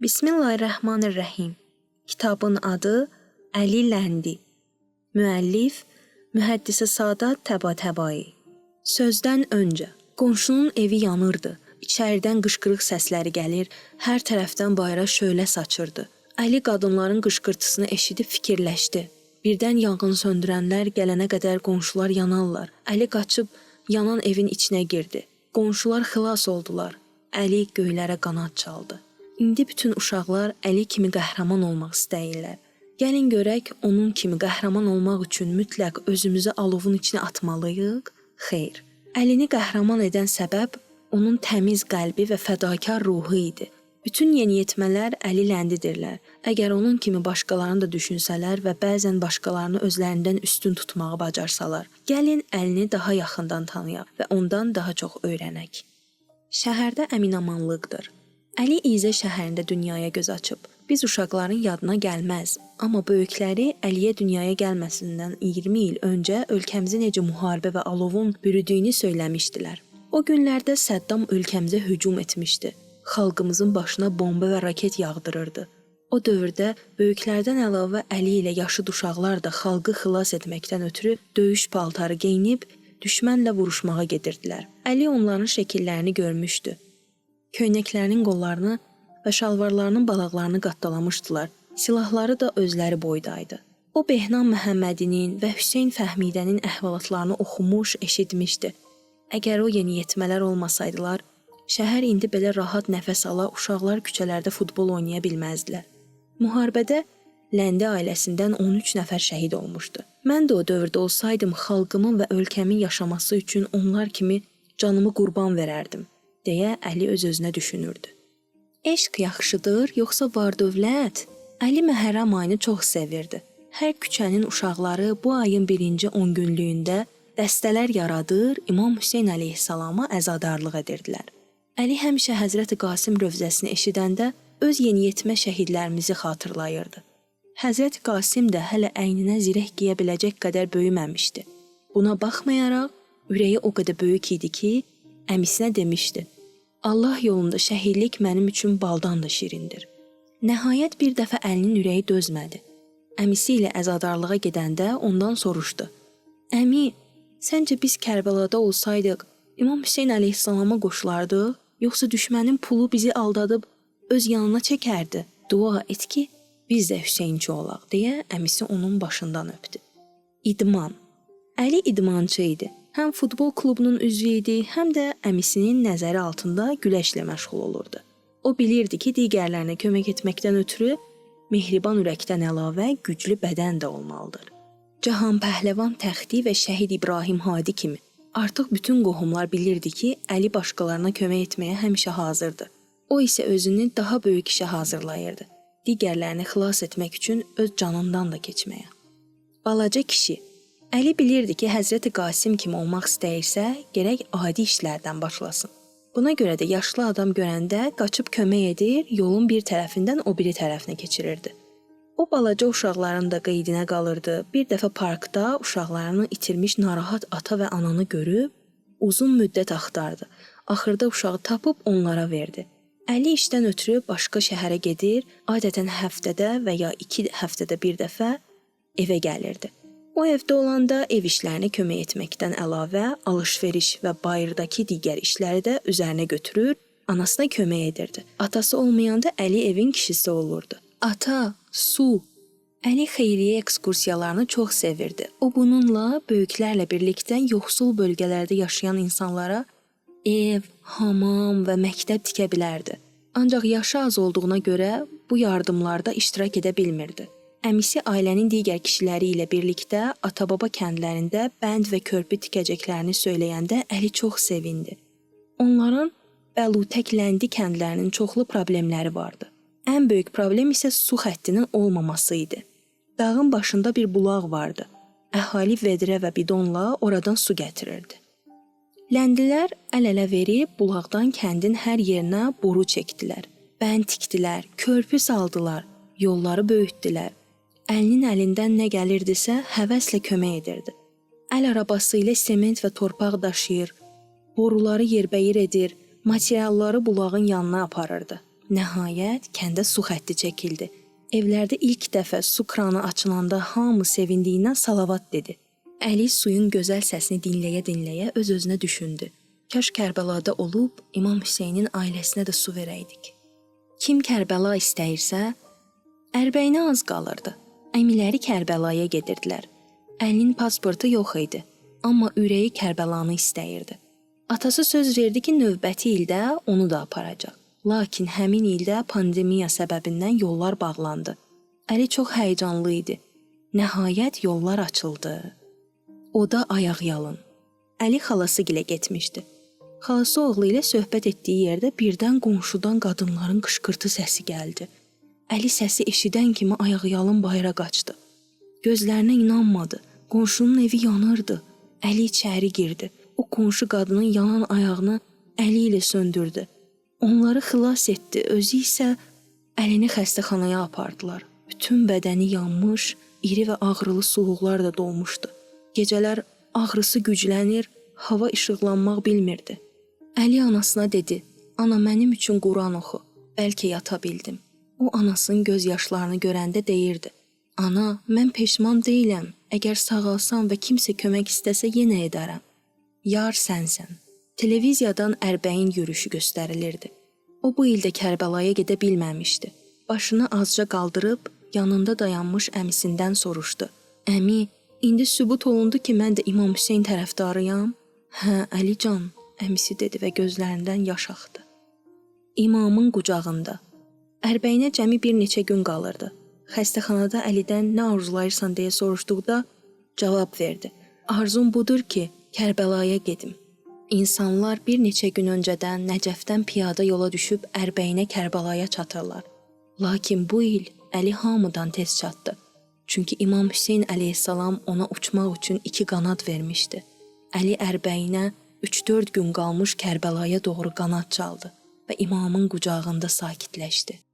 Bismillahirrahmanirrahim. Kitabın adı Əli Ləndi. Müəllif Mühəddisi Sadat Təbatəbai. Sözdən öncə qonşunun evi yanırdı. İçəridən qışqırıq səsləri gəlir, hər tərəfdən bayıra şölə saçırdı. Əli qadınların qışqırtısını eşidib fikirləşdi. Birdən yanğın söndürənlər gələnə qədər qonşular yanarlar. Əli qaçıb yanan evin içinə girdi. Qonşular xilas oldular. Əli göylərə qanad çaldı. İndi bütün uşaqlar Əli kimi qəhrəman olmaq istəyirlər. Gəlin görək onun kimi qəhrəman olmaq üçün mütləq özümüzü alovun içinə atmalıyıq? Xeyr. Əlini qəhrəman edən səbəb onun təmiz qəlbi və fədakar ruhu idi. Bütün yeniyetmələr Əli Ləndidirlər. Əgər onun kimi başqalarını da düşünsələr və bəzən başqalarını özlərindən üstün tutmağı bacarsalar, gəlin Əlini daha yaxından tanıyaq və ondan daha çox öyrənək. Şəhərdə əminamanlıqdır. Əli İzə şəhərində dünyaya göz açıb. Biz uşaqların yadına gəlməz, amma böyükləri Əliyə dünyaya gəlməsindən 20 il öncə ölkəmizi necə müharibə və alovun bürüdüyünü söyləmişdilər. O günlərdə Səddam ölkəmizə hücum etmişdi. Xalqımızın başına bomba və raket yağdırırdı. O dövrdə böyüklərdən əlavə Əli ilə yaşıd uşaqlar da xalqı xilas etməkdən ötürü döyüş paltarı geyinib düşmənlə vuruşmağa gedirdilər. Əli onların şəkillərini görmüşdü. Köynəklərinin qollarını və şalvarlarının balaqlarını qattalamışdılar. Silahları da özləri boydaydı. O Behnam Məhəmmədinin və Hüseyn Fəhmidənin əhvalatlarını oxumuş, eşitmişdi. Əgər o yeniyetmələr olmasaydılar, şəhər indi belə rahat nəfəs ala, uşaqlar küçələrdə futbol oynaya bilməzdilər. Müharibədə Ləndi ailəsindən 13 nəfər şəhid olmuşdu. Mən də o dövrdə olsaydım, xalqımın və ölkəmin yaşaması üçün onlar kimi canımı qurban verərdim, deyə Əli öz-özünə düşünürdü. Eşq yaxşıdır, yoxsa var-dövlət? Əli Məhərrəm ayını çox sevirdi. Hər küçənin uşaqları bu ayın birinci 10 günlüyündə dəstələr yaradır, İmam Hüseyn əleyhissalama əzadarlıq edirdilər. Əli həmişə Həzrəti Qasım rövzəsini eşidəndə öz yeniyetmə şəhidlərimizi xatırlayırdı. Həzrəti Qasım da hələ əyninə zireh geyə biləcək qədər böyüməmişdi. Buna baxmayaraq ürəyi o qədər böyük idi ki, əmisinə demişdi: "Allah yolunda şəhidlik mənim üçün baldan da şirindir." Nəhayət bir dəfə Əlinin ürəyi dözmədi. Əmisi ilə əzadarlığa gedəndə ondan soruşdu: "Əmi, səncə biz Kərbəlada olsaydıq, İmam Hüseyn əleyhissalama qoşulardıq, yoxsa düşmənin pulu bizi aldadıb öz yanına çəkərdi? Dua et ki, biz də Hüseynçi olaq," deyə əmisi onun başından öpdü. İdman. Əli idmançı idi. Həm futbol klubunun üzvü idi, həm də əmisinin nəzəri altında güləşlə məşğul olurdu. O bilirdi ki, digərlərinə kömək etməkdən ötürü mehriban ürəkdən əlavə güclü bədən də olmalıdır. Cahan Pəhləvan təxti və Şəhid İbrahim Hadi kimi artıq bütün qohumlar bilirdi ki, Əli başqalarına kömək etməyə həmişə hazırdı. O isə özünü daha böyük işə hazırlayırdı. Digərlərini xilas etmək üçün öz canından da keçməyə. Balaca kişi Əli bilirdi ki, Həzrəti Qasım kimi olmaq istəyirsə, gərək adi işlərdən başlasın. Buna görə də yaşlı adam görəndə qaçıb kömək edir, yolun bir tərəfindən o biri tərəfinə keçirirdi. O balaca uşaqların da qeydinə qalırdı. Bir dəfə parkda uşaqlarını itirmiş narahat ata və ananı görüb uzun müddət axtardı. Axırda uşağı tapıb onlara verdi. Əli işdən ötürü başqa şəhərə gedir, adətən həftədə və ya 2 həftədə bir dəfə evə gəlirdi. O evdə olanda ev işlərinə kömək etməkdən əlavə alış-veriş və bayırdakı digər işləri də üzərinə götürür, anasına kömək edirdi. Atası olmayanda Əli evin kişisi olurdu. Ata, su. Əli xeyriyyə ekskursiyalarını çox sevirdi. O bununla böyüklərlə birlikdə yoxsul bölgələrdə yaşayan insanlara ev, hamam və məktəb tikə bilərdi. Ancaq yaşı az olduğuna görə bu yardımlarda iştirak edə bilmirdi. Əmisi ailənin digər kişiləri ilə birlikdə ata-baba kəndlərində bənd və körpü tikəcəklərini söyləyəndə Əli çox sevindi. Onların Bəlutək Ləndi kəndlərinin çoxlu problemləri vardı. Ən böyük problem isə su xəttinin olmaması idi. Dağın başında bir bulaq vardı. Əhali vedrə və bidonla oradan su gətirirdi. Ləndilər əl-ələ verib bulaqdan kəndin hər yerinə boru çəkdilər. Bənd tikdilər, körpü saldılar, yolları böyütdülər. Əlinin əlindən nə gəlirdisə, həvəslə kömək edirdi. Əl arabası ilə sement və torpaq daşıyır, boruları yerbəyir edir, materialları bulağın yanına aparırdı. Nəhayət kəndə su xətti çəkildi. Evlərdə ilk dəfə su kranı açılanda hamı sevindiyindən salavat dedi. Əli suyun gözəl səsini dinləyə-dinləyə öz-özünə düşündü. Kaş Kərbəlada olub İmam Hüseynin ailəsinə də su verəydik. Kim Kərbəla istəyirsə, Ərbəyinə az qalırdı. Əmiləri Kərbəlaya gedirdilər. Əlinin pasportu yox idi, amma ürəyi Kərbəlanı istəyirdi. Atası söz verdi ki, növbəti ildə onu da aparacaq. Lakin həmin ildə pandemiya səbəbindən yollar bağlandı. Əli çox həyəcanlı idi. Nəhayət yollar açıldı. O da ayaqyalın. Əli xalası gilə getmişdi. Xalası oğlu ilə söhbət etdiyi yerdə birdən qonşudan qadınların qışqırtı səsi gəldi. Əli səsi eşidən kimi ayaqyalın bayıra qaçdı. Gözlərinə inanmadı. Qonşunun evi yanırdı. Əli içəri girdi. O qonşu qadının yanan ayağını əli ilə söndürdü. Onları xilas etdi. Özü isə Əlini xəstəxanaya apardılar. Bütün bədəni yanmış, iri və ağrılı suluqlar da dolmuşdu. Gecələr ağrısı güclənir, hava işıqlanmaq bilmirdi. Əli anasına dedi: "Ana, mənim üçün Quran oxu. Bəlkə yata bildim." O anasının göz yaşlarını görəndə deyirdi: "Ana, mən peşman deyiləm. Əgər sağalsam və kimsə kömək istəsə yenə edərəm. Yar sənsən." Televiziyadan Ərbəyin yürüşü göstərilirdi. O bu ildə Kərbəlaya gedə bilməmişdi. Başını azca qaldırıb yanında dayanmış əmisindən soruşdu: "Əmi, indi sübut olundu ki, mən də İmam Hüseyn tərəfdarıyam?" "Hə, Əlican," əmisi dedi və gözlərindən yaş axdı. İmamın qucağında. Ərbəyinə cəmi bir neçə gün qalırdı. Xəstəxanada Əlidən nə arzulayırsan deyə soruşduqda cavab verdi: "Arzum budur ki, Kərbəlaya gedim." İnsanlar bir neçə gün öncədən Nəcəfdən piyada yola düşüb Ərbəyinə Kərbəlaya çatırlar. Lakin bu il Əli hamıdan tez çatdı. Çünki İmam Hüseyn əleyhissalam ona uçmaq üçün 2 qanad vermişdi. Əli Ərbəyinə 3-4 gün qalmış Kərbəlaya doğru qanad çaldı və imamın qucağında sakitləşdi.